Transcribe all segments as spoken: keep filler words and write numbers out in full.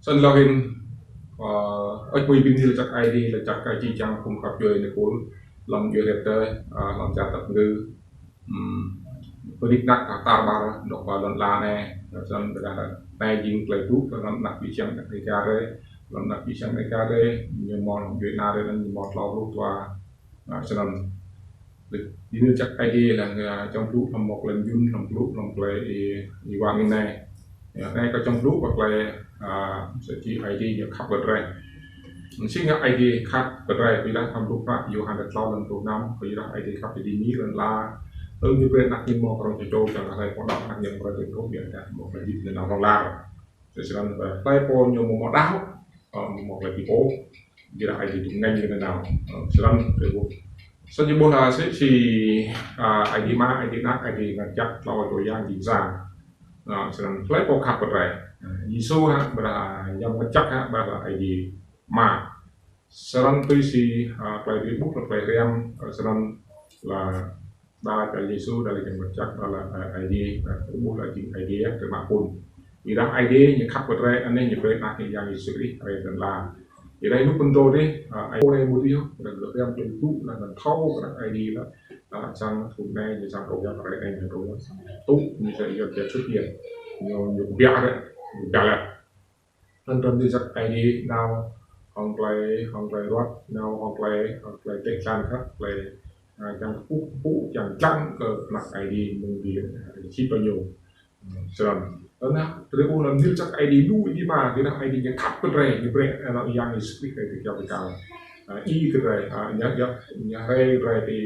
Snăn lŏ hĭn, ơ, ăt mui bi mni lač jăk Aê Diê, lač jăk kơ jih jang phung găp djuê êpul, hlăm djuê hriê tơ, ơ, hlăm čar tăp ngư, hm, pơdik nak tar ƀar, dôk ba lăn ala anei, snăn ƀiădah anei jing klei blŭ, hlăm anak ƀĭng jih jang anak Dega drei, hlăm anak ƀĭng jih jang Dega drei, ñu mâo hlăm djuê ana drei, ñu mâo tlâo pluh dua, ơ, snăn. Bi mni lač jăk Aê Diê leh, ơ, čŏng blŭ hlăm mâo klei mjŭn, hlăm blŭ, hlăm klei êwa angĭn anei. Ơ, anei kâo čŏng blŭ kơ klei, ơ, msĕ si Aê Diê ñu khăp kơ drei. Msĕ si ngă Aê Diê khăp kơ drei, ƀiădah hlăm hdruôm hră Yôhan tlâo hlăm pluh năm, kyuadah Aê Diê khăp Aê Diê ñu lăn ala, tơl ñu brei anak ñu mâo krŏng čô čô, čiăng kơ hlei pô đăo anak ñu amâo rai tơl truh, ƀiădah mâo klei hdĭp nanao hlŏng lar. Snăn, ơ, hlei pô ñu amâo mâo đăo, ơ, amâo mâo klei hdĭp ôh, ƀiădah Aê Diê dôk ngêñ leh nanao. Ơ, snăn, drei ƀuh. Snăn ñu ƀuh, ơ, si, si, ơ, Aê Diê Ama, Aê Diê Anak, Aê Diê Mngăt Jăk, tlâo čô yang jing sa. Ơ, snăn, hlei pô khăp kơ drei. Ơ, Yêsu hă, ƀiădah Yang Mngăt Jăk hă, ƀiădah Aê Diê Ama. Snăn tui si, ơ, klei drei ƀuh, klei hriăm, ơ, snăn leh đa kơ Yêsu, đa leh Yang Mngăt Jăk, đa leh, ơ, Aê Diê, ơ, ƀuh leh jing Aê Diê, drei mă phŭn. Ƀiădah Aê Diê ñu khăp kơ drei, anei ñu brei anak ñu Yang Yêsu Krist, ơ, lăn ala. Ƀiădah ênuk phŭn dô dih, ơ, Aê Diê mâo mdê yơh, ƀiădah hriăm klei blŭ, leh anăn thâo kơ Aê Diê leh, ơ, čiăng thŭn anei, ñu čiăng kơ yang drei anei, ñu kơ yang tŭ, ñu čiăng yơh, ñu sut yơh. Ñu, ñu kbiă leh, ñu kbiă leh. Anăn drei bi mni lač jăk Aê Diê nao hŏng klei, hŏng klei ruăt, nao hŏng klei, hŏng klei teh čan khăp, klei, ơ, čiăng kkuh mpŭ, čiăng čiăng kơ anak Aê Diê mơ̆ng dih, ơ, čhĭ pơ ñu. Ơ, snăn. Anăn drei ƀuh anăn bi mni lač jăk Aê Diê lu êdi mơh, ƀiădah Aê Diê ñu khăp kơ drei, ñu brei, ơ, Yang Yêsu Krist kơ drei kyâo kơ kal. Ơ, ih kơ drei, ơ, ñu, ñu, ñu hriê drei ti,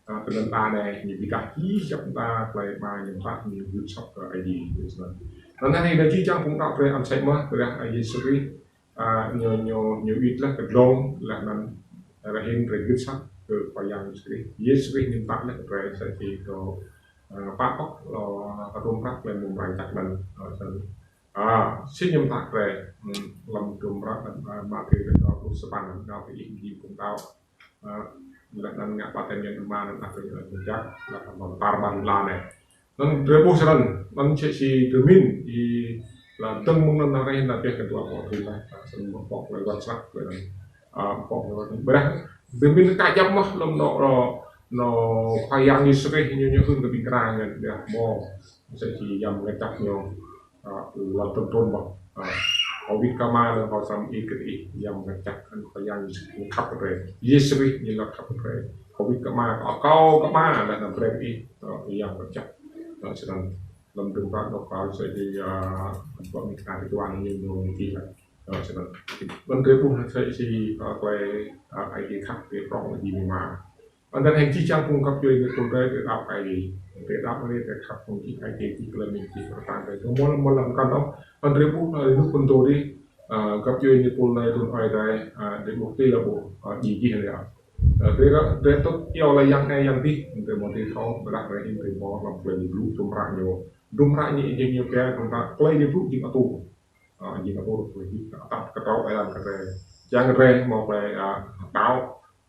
ơ, ti lăn ala anei, ñu bi êdah jih jang mta klei Ama ñu mtă ñu gưt asăp kơ Aê Diê, snăn. Anăn anei jih jang phung đăo drei amâo msĕ mơh, ƀiădah, ơ, Yêsu Krist, ơ, ñu, ñu, ñu wĭt leh kơ dlông, leh anăn, ơ, hĭn drei gưt asăp kơ Khua Yang Yêsu Krist. Yêsu Krist ñu mtă leh kơ drei msĕ si kơ, ơ, pă pŏk, ơ, hdruôm hră klei mrâo mrang jăk anăn, ơ, snăn. Ơ, si ñu mtă drei, hm, hlăm hdruôm hră, ơ, Mathiơ kdrêč dua pluh sa păn, đăo kơ ih jing phung đăo. Ơ, leh anăn ngă ƀaptem Yang Ama, Anak, Yang Mngăt Jăk, leh anăn tar ƀar lăn ala anei. Anăn drei ƀuh snăn, anăn msĕ si drei mĭn, ih leh dơ̆ng mơ̆ng anăn ară anei pioh kơ dua pô thŭn leh, snăn mâo pŏk klei ruăt snăk, klei anăn, ơ, pŏk klei ruăt. Ƀiădah drei mĭn ka djăp mơh hlăm anôk, anôk, anôk Khua Yang Yêsu Krist ñu, ñu hưn kơ ƀĭng kna ñu, ñu mâo msĕ si Yang Mngăt Jăk ñu, ơ, lŏ tơl trŭn mơh. Ơ, kâo wĭt kơ Ama leh, kâo srăng ih kơ ih, Yang Mngăt Jăk, anăn Khua Yang Yêsu Krist ñu khăp kơ drei. Yêsu Krist ñu lŏ khăp kơ drei. Kâo wĭt kơ Ama, kâo, kâo kơ Ama, leh anăn brei ih, ơ, Yang Mngăt Jăk. Ơ, snăn hlăm hdruôm hră dôk kâo msĕ si, ơ, ƀĭng kna ti tuan ñu, ñu, ñu čih leh. Ơ, snăn. Anăn drei ƀuh msĕ si, ơ, klei, ơ, Aê Diê khăp, klei prŏng Aê Diê mĭn mơh. Anăn hĕ jih jang phung găp djuê êpul drei, drei đăo Aê Diê. Drei đăo Aê Diê, drei khăp phung jih Aê Diê, jih klei mĭn jih, ktang drei. Drei mâo, mâo lăm kăn ôh. Anăn drei ƀuh, ơ, ênuk phŭn dô dih, ơ, găp djuê êpul drei, đưm ơi drei, ơ, drei ƀuh ti leh ƀuh, ơ, jih jih drei. Ơ, drei, drei tŭ iêu leh yang anei yang dih, drei mâo ti thâo, ƀiădah drei hĭn drei mâo hlăm klei ñu blŭ, hdruôm hră ñu. Hdruôm hră ñu, ñu, ñu pia, hdruôm hră klei ñu blŭ jing atur. Ơ, jing atur, klei jing atăt ktrâo êlan kơ drei. Čiăng drei mâo klei, ơ, đăo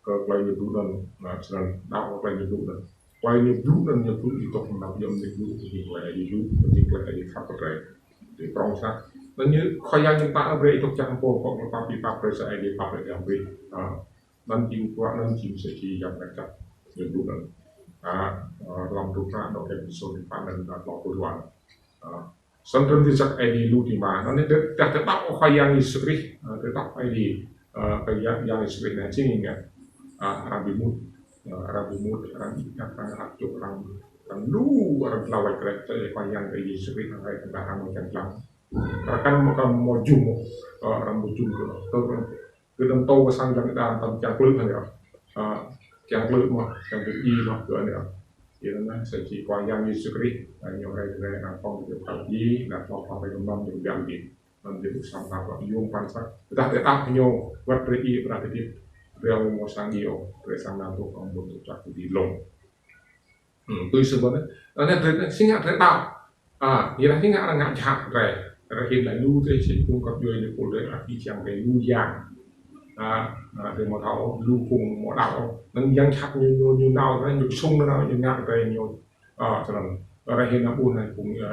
kơ klei ñu blŭ anăn, ơ, snăn đăo kơ klei ñu blŭ anăn. Klei ñu blŭ anăn ñu blŭ ih tŭk mnap yơh ñu blŭ, jing klei Aê Diê blŭ, jing klei Aê Diê khăp kơ drei. Drei prŏng snăk. Anăn ñu Khua Yang ñu mtă brei ih tŭk čiăng pô, pô pap ih pap brei sa Aê Diê pap brei ih brei. Ơ, anăn jing kuă anăn jing msĕ si Yang Mngăt Jăk ñu blŭ anăn. Ơ, ơ, hlăm hdruôm hră dôk Êphêsô dua păn anăn tlâo pluh dua. Ơ, Snăn drei bi mni lač jăk Aê Diê lu êdi mơh. Anăn drei, drei, drei đăo kơ Khua Yang Yêsu Krist, ơ, drei đăo kơ Aê Diê, ơ, kơ Yang, Yang Yêsu Krist anei jing ngă, ơ, arăng bi êmut, ơ, arăng bi êmut, arăng êđăp, arăng ăt čŭk, arăng, arăng lu, arăng tlao lač kơ Khua Yang kơ Yêsu Krist, arăng rai kơ arăng mâo čiăng tlao. Arăng kăn mâo, kăn mâo jum, ơ, arăng mâo jum kơ, kơ, kơ Kơ anăn tơ kơ sang yang đa tam čiăng klư̆ anăn yơh. Ơ, čiăng klư̆ mơh, čiăng klư̆ ih mơh kơ anăn yơh. Ih anăn msĕ si Khua Yang Yêsu Krist, ơ, ñu hriê, hriê, ơ, pŏng kơ kal ih, leh anăn pŏng kơ kmăm ñu biă ih. Anăn drei ƀuh srăng tap lŏ yuôm păn srăng. Tơdah drei đăo kơ ñu, wăt drei ih, wăt drei hdĭp, drei amâo mâo sang ih ôh, drei srăng nao truh kơ ƀuôn doh jăk ti dlông. Hmm, tui si ƀuh anei. Anei drei, si ngă drei đăo. Ơ, ih leh si ngă arăng ngă jhat drei. Arăng hĭn leh lu drei si phung găp djuê êpul drei, arăng čiăng drei lu yang. Ơ, ơ, drei amâo thâo lu phung amâo đăo. Anăn yang jhat ñu, ñu, ñu nao drei, ñu sung nao, ñu ngă drei ñu. Ơ, snăn. Arăng hĭn ƀuh anei phung, ơ,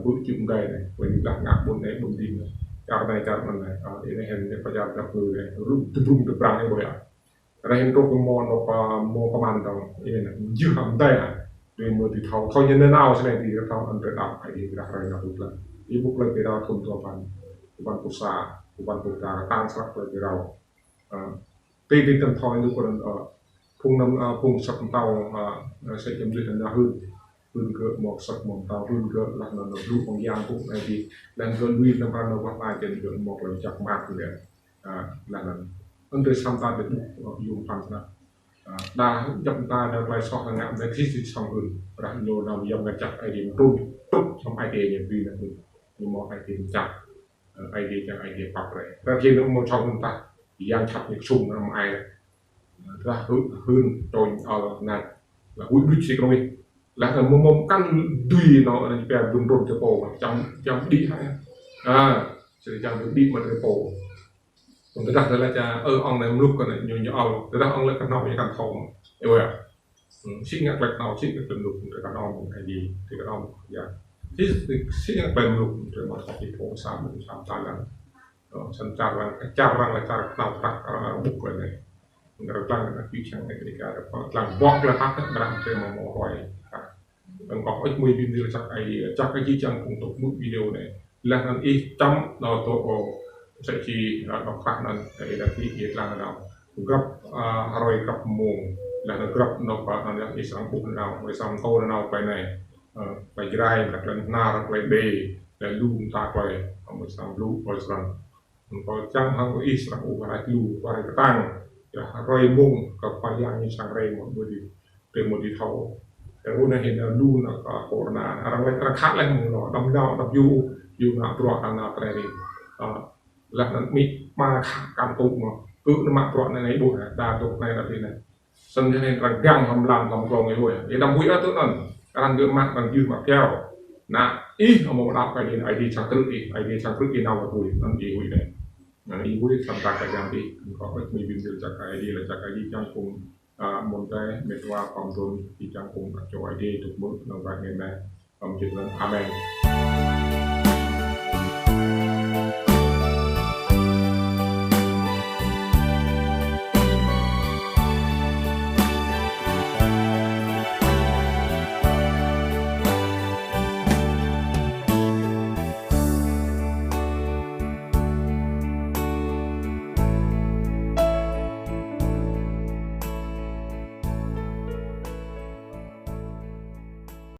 bư̆ čŭ mdei anei, klei bi blah ngă ƀuôn anei, ƀuôn dih anei. Čar anei, čar anăn anei. Ơ, anei hĭn anei, pơ čar dap ngư anei, rŭ tơbrŭng tơbrang anei ƀuh yơh. Ară hĭn truh kơ mâo anôk, ơ, mâo kman dơ̆ng, ơ, anei, jih hŏng mdei ah. Drei mâo dưi thâo, thâo ñu nanao snei dưi thâo, anăn drei đăo, Aê Diê dah rei nao tŭ leh. Ih ƀuh klei bi rao thŭn dua păn, dua păn pluh sa, dua păn pluh dua, ktang snăk klei bi rao. Ơ, ti ti tăm thâo ñu kơ anăn, ơ, phung năm, ơ, phung săp mtao, ơ, ơ, sĕ čăm dih anăn hưn. Hưn gơ̆ mâo săp mâo mtao, hưn gơ̆ lah anăn blŭ hŏng yang phung anei dih. Lah gơ̆ lui năm pran nao wah ai jăn gơ̆ mâo klei jăk mơak anei. Ơ, lah anăn. Anăn drei săm ta dê ƀuh, ơ, yuôm păn snăk. Ơ, đa djăp mta đa klei soh anăn ngă mta thĭ thĭ săm hưn. Rah ñu nao yăm ngă jăk Aê Diê mtrŭn, tŭk săm Aê Diê ñu bi anăn hưn. Ñu mâo Aê Diê mčah. Ơ, Aê Diê čiăng Aê Diê pap rei. Rah jing ñu mâo čhŏng hưn tah. Yang čăp ñu ksŭng anăn mă ai. Rah hưn, hưn, čôñ, ơ, ngă. Lah huĭ đuč si knuih. Lah anăn mâo mâo mkăn dui nao anăn pia ƀuôn trŭn čơ pô. Čăm, čăm đĭ hă. Ơ, si čăm đĭ mă čơ pô. Tơdah tơdah lač, ơ, ŏng anei mluk kơ anei ñu ñu ăl. Tơdah ŏng lač kơ anôk ñu kăn thâo. Ơ, wă. Hmm, si ngă klei knhâo, si ngă klei mluk, drei kăn ŏng, Aê Diê, drei kăn ŏng, ya. Si, si ngă klei mluk, drei mă thâo ti pô sa, mluk sa ta lăng. Ơ, snăn čar arăng, čar arăng lač čar knhâo prăk, arăng ƀuh klei anei. Arăng dlăng, arăng kčưh čang, arăng kčưh čang, arăng dlăng bŏ klei prăk, arăng drei mâo mâo hruê. Ơ, kâo ih mui bi mni lač jăk Aê Diê, jăk Aê Diê čiăng phung tŭk mŭt video anei. Lah anăn ih čăm nao tŭ ôh, sĕ či, ơ, nao krah anăn, ơ, ih dôk ti, ih dlăng nao. Grăp, ơ, hruê grăp mmông. Lah anăn grăp nao pă anăn ih srăng ƀuh nao, ih srăng tŭ nao klei anei. Ơ, klei Jrai, klei Hnar, klei Êđê, klei lu mta klei, ơ, ih srăng blŭ, ih srăng. Kâo čiăng hŏng ih srăng ƀuh hruê lu, hruê ktang. Ya, hruê mmông, kơ Khua Yang ñu srăng rei mâo ƀuh dih. Drei mâo dưi thâo. Ơ, anei hĭn lu nao kơ corona. Arăng lač, arăng khăt leh mơ̆ng anôk, đăm nao, đăm yua, yua mă bruă arăng nao trei ri. Ơ, lah anăn mĭ ama khăt kăn tŭ mơh. Kơ nao mă bruă anei anei ƀuh, đa dôk anei đa ti anei. Snăn hĭn arăng gang hlăm lam hlăm klông ih huĭ. Ih đăm huĭ ôh tŭ anăn. Arăng gơ̆ mă, arăng jưh mă kyâo. Nă, ih amâo đăo kơ Aê Diê, Aê Diê čiăng krư̆ ih, Aê Diê čiăng krư̆ ih nao wăt huĭ. Anăn ih huĭ anei. Anăn ih huĭ, săm tak kơ jam ih. Kâo ih mui bi mni lač jăk Aê Diê, lač jăk Aê Diê čiăng phung, ơ, mơ̆ng drei, mĭt wa, pom dôn, ih čiăng phung ăt čô Aê Diê dôk mơ̆, nao wăt anei anei. Kâo mčit lăn. Amen.